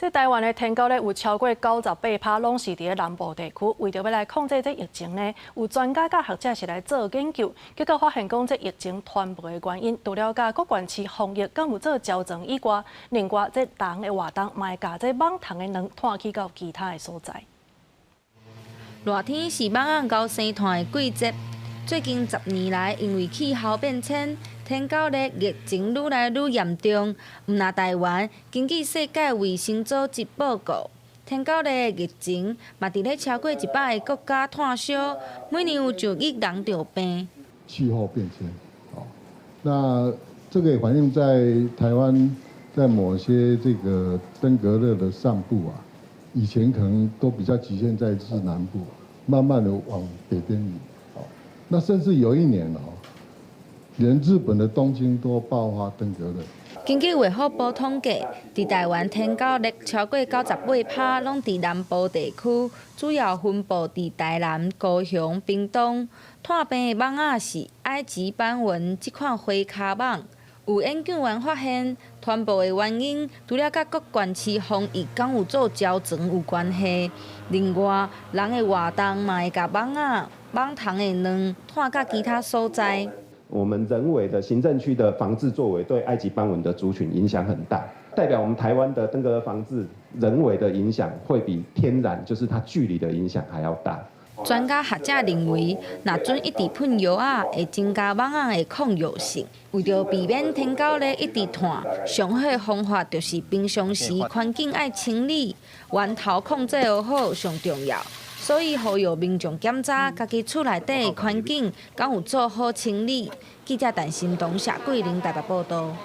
這台灣的天狗咧有超過98%攏是佇咧南部地區，為著欲來控制這疫情呢，有專家佮學者是來做研究，結果發現講這疫情傳播的原因，除了佮各縣市防疫敢有做周全以外，另外這人的活動嘛會共這蠓蟲的卵湠去到其他的所在。熱天是蠓仔𠢕生湠的季節，最近10年來，因為氣候變遷，天狗癘疫情愈來愈嚴重。毋但台灣，根據世界衛生組織報告，天狗癘疫情嘛佇咧超過100個國家湠燒，每年有上億人著病。氣候變遷，那這個也反映在台灣，在某些這個登革熱的散布啊，以前可能都比較局限在是南部，慢慢的往北邊移，那甚至有一年哦，連日本的東京都爆發登革熱。根據衛福部統計，佇台灣天狗癘超過98%攏佇南部地區，主要分布佇台南、高雄、屏東。湠病的蠓仔是埃及斑蚊這款花跤蠓。有研究員發現，傳播的原因除了佮各縣市防疫敢有做周全有關係，另外人的活動嘛會共蠓仔、蠓蟲的卵湠到其他所在。我們人為的行政區的防治作為，對埃及斑蚊的族群影響很大，代表我們台灣的登革熱防治人為的影響會比天然，就是它距離的影響還要大。專家學者認為，若準一直噴藥仔，會增加蠓仔的抗藥性。為著避免天狗癘一直湠，上好的方法就是平常時環境愛清理，源頭控制好上重要。所以呼籲民眾檢查家己厝內底的環境，敢有做好清理。記者陳新東、謝桂玲台北報道。